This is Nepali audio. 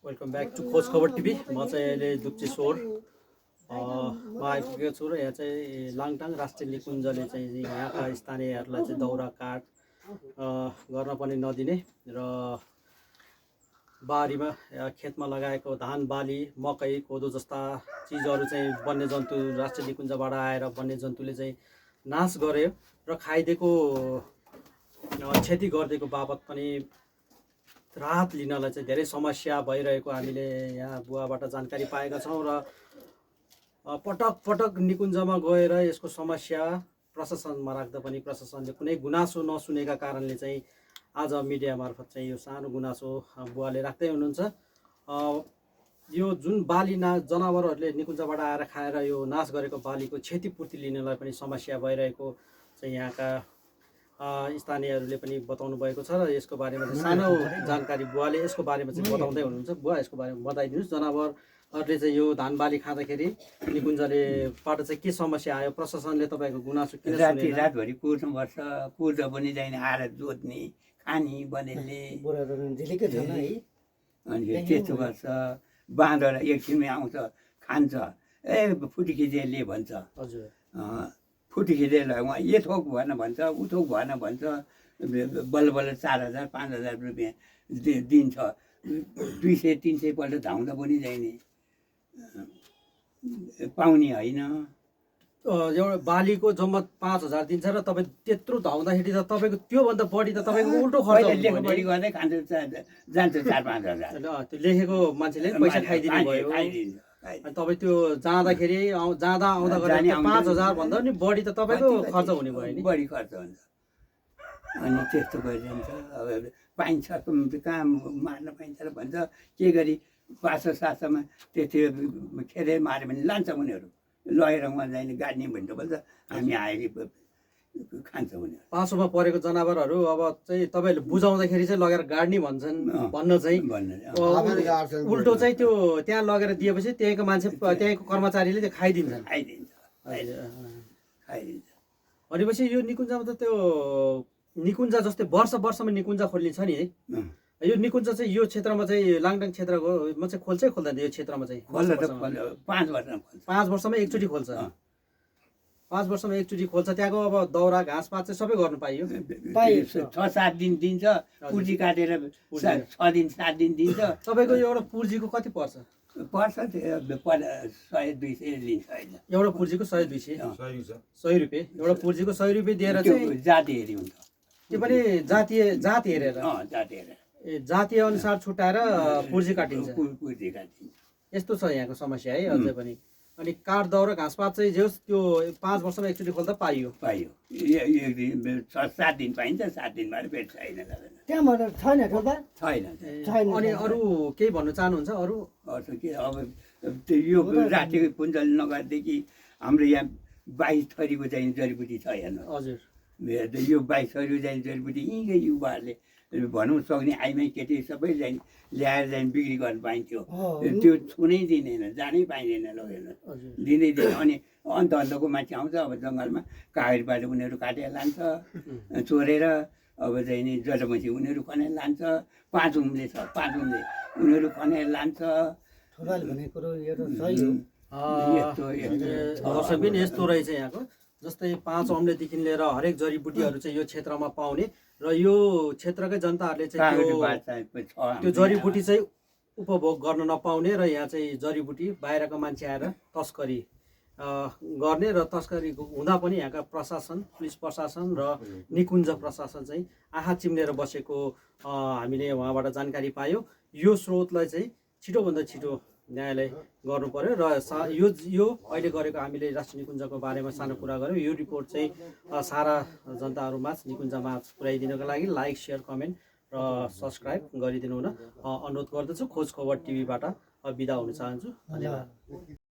वेलकम ब्याक टु खोज खबर टिभी। म चाहिँ अहिले दुप्चेश्वर म आइपुगेको छु र यहाँ चाहिँ लाङटाङ राष्ट्रिय निकुञ्जले चाहिँ यहाँका स्थानीयहरूलाई चाहिँ दाउरा काठ गर्न पनि नदिने र बारीमा खेतमा लगाएको धान बाली मकै कोदो जस्ता चिजहरू चाहिँ वन्यजन्तु राष्ट्रिय निकुञ्जबाट आएर वन्यजन्तुले चाहिँ नाश गर्यो र खाइदिएको क्षति गरिदिएको बाबत पनि राहत लिनलाई चाहिँ धेरै समस्या भइरहेको हामीले यहाँ बुवाबाट जानकारी पाएका छौँ र पटक पटक निकुञ्जमा गएर यसको समस्या प्रशासनमा राख्दा पनि प्रशासनले कुनै गुनासो नसुनेका कारणले चाहिँ आज मिडिया मार्फत चाहिँ यो सानो गुनासो बुवाले राख्दै हुनुहुन्छ। यो जुन बाली जनावरहरूले निकुञ्जबाट आएर खाएर यो नाश गरेको बालीको क्षतिपूर्ति लिनलाई पनि समस्या भइरहेको चाहिँ यहाँका स्थानीयहरूले पनि बताउनु भएको छ र यसको बारेमा चाहिँ सानो जानकारी बुवाले यसको बारेमा चाहिँ बताउँदै हुनुहुन्छ। बुवा यसको बारेमा बताइदिनुहोस्, जनावरहरूले चाहिँ यो धान बाली खाँदाखेरि निकुञ्जलेबाट चाहिँ के समस्या आयो, प्रशासनले तपाईँको गुनासो किन सुनेन? रातभरि कुर्नुपर्छ, कुर्दा पनि चाहिँ आएर जोत्ने खाने बनेले अनि त्यस्तो गर्छ। बाँधर एकछिनमै आउँछ खान्छ, फुटिखिचेले भन्छ, हजुर फुटिखिचेलाई उहाँ यो थोक भएन भन्छ, उ थोक भएन भन्छ। बल्ल बल्ल 4,000 5,000 रुपियाँ दिन्छ, 200-300 पल्ट धाउँदा पनि जाने पाउने होइन। एउटा बालीको जम्मा 5,000 दिन्छ र तपाईँ त्यत्रो धाउँदाखेरि त तपाईँको त्योभन्दा बढी त तपाईँको उल्टो खर्च लेखा बढी गर्दै खान्छ, जान्छ 4-5 हजार। त्यो लेखेको मान्छेले पैसा खाइदिनु भयो अनि तपाईँ त्यो जाँदाखेरि जाँदा आउँदा गरेर 5,000 भन्दा नि बढी त तपाईँको खर्च हुने भयो नि, बढी खर्च हुन्छ। अनि त्यस्तो गरिदिन्छ। अब पाइन्छ कहाँ मार्न पाइन्छ र भन्छ, के गरी 500-700मा त्यति खेरे माऱ्यो भने लान्छ उनीहरू, लगेर उहाँ जाने गाड्ने भन्नु भन्छ, हामी आएर खान्छ उनीहरू। 500मा परेको जनावरहरू अब चाहिँ तपाईँहरूले बुझाउँदाखेरि चाहिँ लगेर गाड्ने भन्न चाहिँ उल्टो चाहिँ त्यो त्यहाँ लगेर दिएपछि त्यहीँको मान्छे त्यहीँको कर्मचारीले त्यो खाइदिन्छन्। भनेपछि यो निकुञ्जमा त त्यो निकुञ्ज जस्तै वर्षमा निकुञ्ज खोलिन्छ नि है। यो निकुञ्ज चाहिँ यो क्षेत्रमा चाहिँ लाङटाङ क्षेत्रकोमा चाहिँ खोल्छै खोल्दैन यो क्षेत्रमा चाहिँ? 5 वर्षमा एकचोटि खोल्छ। 5 वर्षमा एकचोटि खोल्छ। त्यहाँको अब दाउरा घाँसपात चाहिँ सबै गर्नु पाइयो? 6-7 दिन दिन्छ, पुर्जी काटेर 6-7 दिन दिन्छ। तपाईँको एउटा पुर्जीको कति पर्छ? 100-200 लिन्छ होइन, एउटा पुर्जीको 100-200 रुपियाँ। एउटा पुर्जीको 100 रुपियाँ दिएर चाहिँ जाति हेरी हुन्छ, त्यो पनि जात हेरेर जाति हेरेर जातीय अनुसार छुट्याएर पुर्जी काटिन्छ। पुर्जी काटिन्छ। यस्तो छ यहाँको समस्या है अझै पनि। अनि काठ दाउरा घाँसपात चाहिँ जे होस् त्यो 5 वर्षमा एकचोटि खोल्दा पाइयो? 6-7 दिन पाइन्छ, 7 दिन भएर पेट छैन, छैन। अनि अरू केही भन्नु चाहनुहुन्छ? अरू के अब यो राष्ट्रिय पुञ्जल नगरदेखि हाम्रो यहाँ 22 थरीको चाहिँ जडीबुटी छ हेर्नु। हजुर, यो 22 थरीको चाहिँ जडीबुटी यहीँकै युवाहरूले भनौँ सक्ने आइमाई केटी सबै चाहिँ ल्याएर चाहिँ बिक्री गर्न पाइन्थ्यो। त्यो छुनै दिँदैन, जानै पाइँदैन, लगेर दिँदै दिँदैन। अनि अन्तको मान्छे आउँछ अब जङ्गलमा कागजबाट उनीहरू काटेर लान्छ, चोरेर अब चाहिँ नि जटामसी उनीहरू खनेर लान्छ, 5 उम्ले छ, 5 उम्ले उनीहरू खनेर लान्छ। दर्शक पनि यस्तो रहेछ यहाँको। जस्तै 5 औँलेदेखि लिएर हरेक जडीबुटीहरू चाहिँ यो क्षेत्रमा पाउने र यो क्षेत्रकै जनताहरूले चाहिँ त्यो जडीबुटी चाहिँ उपभोग गर्न नपाउने र यहाँ चाहिँ जडीबुटी बाहिरको मान्छे आएर तस्करी गर्ने र तस्करी हुँदा पनि यहाँका प्रशासन, पुलिस प्रशासन र निकुञ्ज प्रशासन चाहिँ आँखा चिम्लेर बसेको हामीले उहाँबाट जानकारी पायौँ। यो स्रोतलाई चाहिँ छिटोभन्दा छिटो न्यायालय गर्नु पर्यो र यो अहिले गरेको हामीले राष्ट्रिय निकुञ्जको बारेमा सानो कुरा गऱ्यौँ। यो रिपोर्ट चाहिँ सारा जनताहरूमा निकुञ्जमा पुर्याइदिनको लागि लाइक, सेयर, कमेन्ट र सब्सक्राइब गरिदिनु हुन अनुरोध गर्दछु। खोज खबर टिभीबाट बिदा हुन चाहन्छु। धन्यवाद।